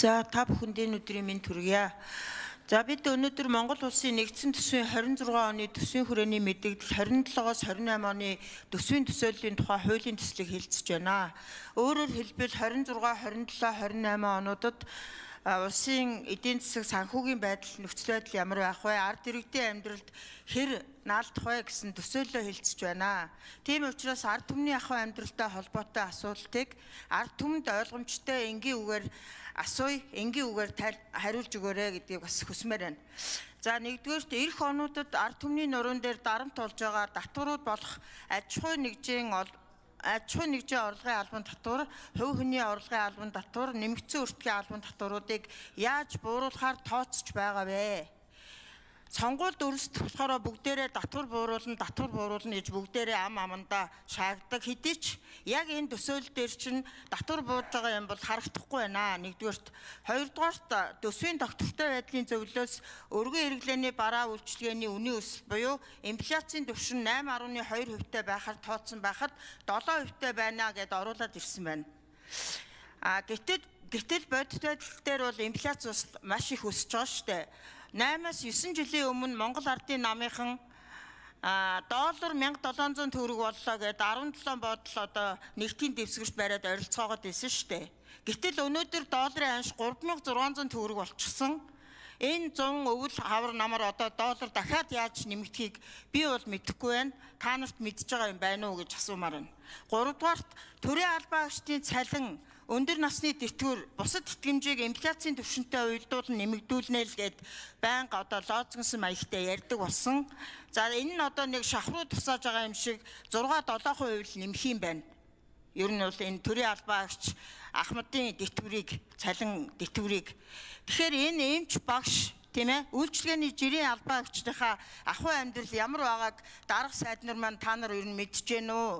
За та бүхэнд энэ өдрийн мэнд хүргье. За бид өнөөдөр Монгол Улсын нэгдсэн төсвийн 26 оны төсвийн хүрээний мэдэгдэл 27-оос 28 оны төсвийн төсөөллийн тухай хуулийн төслийг хэлцэж байна. Өөрөөр хэлбэл 26, 27, 28 онуудад улсын эдийн засаг санхүүгийн байдал нөхцөл байдал ямар байх вэ? Ард иргэдийн амьдралд хэр наалдах вэ гэсэн төсөөллөө хэлцэж байна. Тийм учраас ард түмний ахуй амьдралтай холбоотой асуултыг ард түмэнд ойлгомжтой энгийн үгээр асууя, энгийн үгээр хариулж өгөөрэй гэдгийг бас хүсмээр байна. За нэгдүгээрт ирэх онуудад ард түмний нуруунд дээр дарамт болж байгаа татварууд болох аж ахуй нэгжийн орлогын албан татвар, хувь хүний орлогын албан татвар, нэмэгдсэн өртгийн албан татваруудыг яаж бууруулахаар тооцож байгаа вэ? Сонгуульд өрсөлдөх болохоор бүгдээрээ татвар бууруулна, татвар бууруулна гэж бүгдээрээ ам амандаа шаарддаг. Хэдий ч яг энэ төсөөлөл дээр чинь татвар бууж байгаа юм бол харагдахгүй байна. Нэгдүгээрт, хоёрдугаарт төсвийн тогтвортой байдлын зөвлөлөөс өргөн хэрэглээний бараа үйлчилгээний үнийн өсөлт буюу инфляцийн түвшин 8.2% байхаар тооцсон байхад 7% байна гэдээ оруулаад ирсэн байна. А гэтэл бодит байдал дээр бол инфляц бас маш их өсөж байгаа шүү дээ. 8-аас 9 жилийн өмнө Монгол Ардын намынхан доллар 1700 төгрөг боллоо гэдээ 17 бодол одоо нэгтийн дэвсгэрт бариад оролцоогоод ирсэн шүү дээ. Гэтэл өнөөдөр долларын анш 3600 төгрөг болчихсон. Энэ 100 өвөл хавар намар одоо доллар дахиад яаж нэмэгдэхийг би бол мэдэхгүй байна. Та нарт мэдж байгаа юм байна уу гэж асуумаар байна. Гуравдугаарт төрийн албан агчдын цалин өндөр насны тэтгэвэр бусад тэтгэмжийг инфляцийн түвшинтэй уялдуулан нэмэгдүүлнэ л гэд байнга одоо лоцгонсон маягтай ярьдаг болсон. За энэ нь одоо нэг шахруу тусааж байгаа юм шиг 6 7% л нэмэх юм байна. Ер нь бол энэ төрийн албан агч Ахмадын тэтгэврийг, цалин тэтгэврийг. Тэгэхээр энэ эмч багш тийм ээ үйлчилгээний жирийн албан агчдынхаа ахуй амьдрал ямар байгааг дарга сайд нар маань та нар ер нь мэдэж гэнэ үү?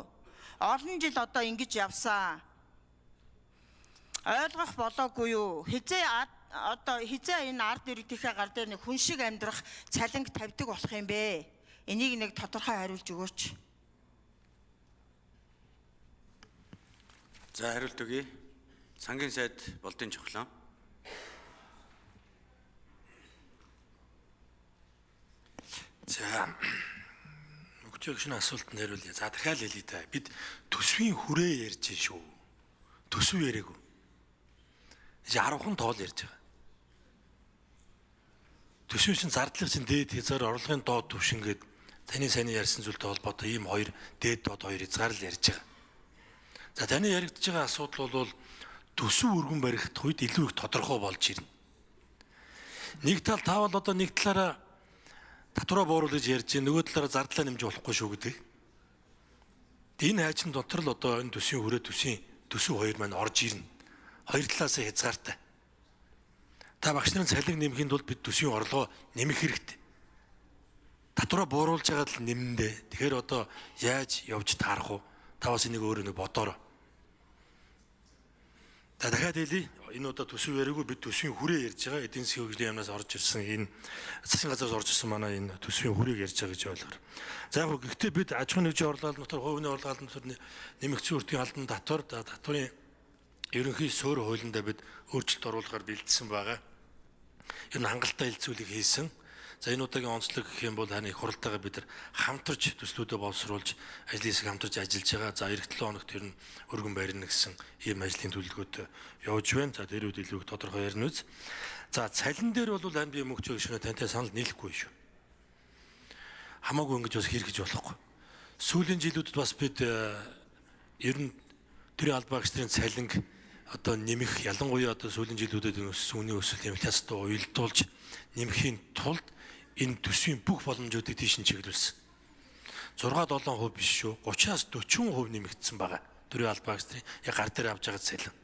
Олон жил одоо ингэж явсан. Ойлгох болоогүй юу? Хизээ одоо хизээ энэ ард иргэдийнхээ гар дээр нэг хүн шиг амьдрах цалинг тавьдаг болох юм бэ? Энийг нэг тодорхой хариулж өгөөч. За хариулт өгье. Сангийн сайд Болдын Чухлан. За мөгчөө шинэ асуултанд хариулъя. За дахиад хэлье та. Бид төсвийн хүрээ ярьж шүү. Төсөв яриаггүй. 10хан тоол ярьж байгаа. Төсвийн чинь зардлын чинь дээд хязгаар орлогын доод түвшин гээд таны сайн ярьсан зүйлтэй холбоотой ийм хоёр дээд доод хоёр хязгаар л ярьж байгаа. За таны яригдж байгаа асуудал бол төсөв өргөн барих үед илүү их тодорхой болж ирнэ. Нэг тал та бол одоо нэг талаараа татвараа бууруулж ярьж байна, нөгөө талаараа зардлаа нэмж болохгүй шүү гэдэг. Энэ хайчин дотор л одоо энэ төсвийн хүрээ төсвийн төсөв хоёр маань орж ирнэ. Хоёр талаас хязгаартай. Та багш нарын цалин нэмэхийн тулд бид төсвийн орлогоо нэмэх хэрэгтэй. Татвараа бууруулж байгаа л нэмэндээ. Тэгэхээр одоо яаж явж таарах вэ? Та бас энийг өөрөө нэг бодоорой. За дахиад хэлье. Энэ удаа төсөв яриаггүй бид төсвийн хүрээ ярьж байгаа. Эдийн засгийн хөгжлийн яамнаас орж ирсэн энэ засгийн газраас орж ирсэн манай энэ төсвийн хүрээг ярьж байгаа гэж ойлгоорой. За яг гэхдээ бид аж ахуйн нэгжийн орлого албан дотор, хувь хүний орлого албан дотор нэмэгдсэн өртгийн албан татвар, татварын ерөнхий суурь хуулиндаа бид өөрчлөлт оруулахаар бэлдсэн байгаа. Ер нь хангалттай хэлцүүлэг хийсэн. За энэ удаагийн онцлог гэх юм бол харин их хурлтайгаа бид нар хамтарч төслүүдээ боловсруулж ажлын хэсэг хамтарч ажиллаж байгаа. За эх 7 хоногт ер нь өргөн барина гэсэн ийм ажлын төлөвлөгөөтэй явж байна. За тэр үед илүү их тодорхой ярина үз. За цалин дээр бол харин би мөгчөө гişгнэ тантай санал нийлэхгүй шүү. Хамаагүй ингэж бас хэрэгж болохгүй. Сүүлийн жилүүдэд бас бид ер нь төрийн албан агч нарын цалинг одоо нэмэх ялангуяа одоо сүүлийн жилүүдэд өссөн үнийн өсөлт инфляцтай уялдуулж нэмэхийн тулд энэ төсвийн бүх боломжуудыг тийш нь чиглүүлсэн. 6 7% биш шүү. 30-аас 40% нэмэгдсэн байгаа. Төрийн албан агч нарын яг гар дээр авч байгаа цалин.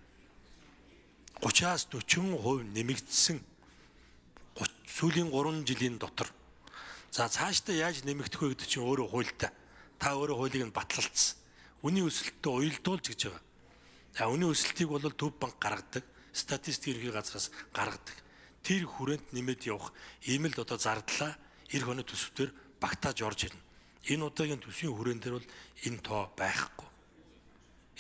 30-аас 40% нэмэгдсэн сүүлийн 3 жилийн дотор. За цаашдаа яаж нэмэгдэх вэ гэдэг чинь өөрөө хуультай. Та өөрөө хуулийг нь батлалцсан. Үнийн өсөлттэй уялдуулж гэж байгаа. За үнийн өсөлтийг бол Төв банк гаргадаг, статистик ерөнхий газраас гаргадаг. Тэр хүрээнд нэмээд явах ийм л одоо зардлаа эх оны төсөвтөр багтааж орж ирнэ. Энэ удаагийн төсвийн хүрээн дээр бол энэ тоо байхгүй.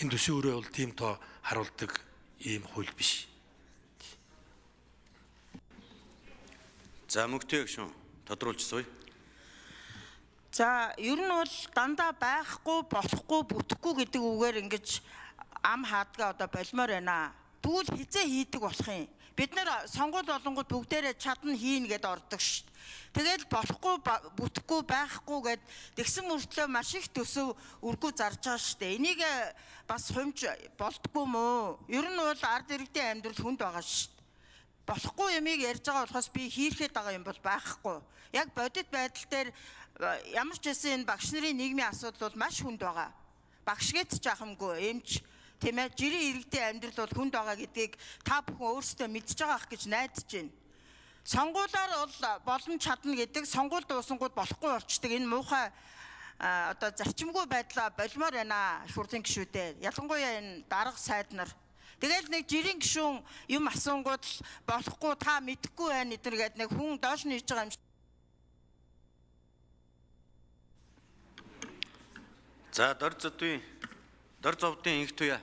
Энэ төсвийн хүрээ бол тийм тоо харуулдаг ийм хууль биш. За мөнгөтэй гүшүүн тодруулж сууя. За ер нь бол дандаа байхгүй, болохгүй, бүтэхгүй гэдэг үгээр ингэж ам хаадгаа одоо болмоор байна. Тэгвэл хизээ хийдэг болох юм. Бид нэр сонгуул болонгууд бүгдээрээ чадна хийн гэд ордог шүү дээ. Тэгэл болохгүй, бүтэхгүй, байхгүй гэд тэгсэн мөртлөө маш их төсөв үргүү зарж байгаа шүү дээ. Энийг бас хумж болдгоо мөө. Ер нь бол ард иргэдийн амьдрал хүнд байгаа шүү дээ. Болохгүй юмыг ярьж байгаа болохоос би хийрхэд байгаа юм бол байхгүй. Яг бодит байдал дээр ямар ч байсан энэ багш нарын нийгмийн асуудал бол маш хүнд байгаа. Багш гэж ч ахамгүй эмч тийм ээ жирийн иргэдийн амьдрал бол хүнд байгаа гэдгийг та бүхэн өөрсдөө мэдж байгаа ах гэж найдаж байна. Сонгуулаар бол болно чадна гэдэг сонгуул дуусангууд болохгүй болчдөг энэ муухай одоо зарчимгүй байдлаа болмоор байна их хурлын гишүүдээ. Ялангуяа энэ дарга сайд нар. Тэгэл нэг жирийн гишүүн юм асуунгууд л болохгүй та мэдэхгүй байна эдэр гээд нэг хүн доош нь хийж байгаа юм. За дор зовдын инх туяа.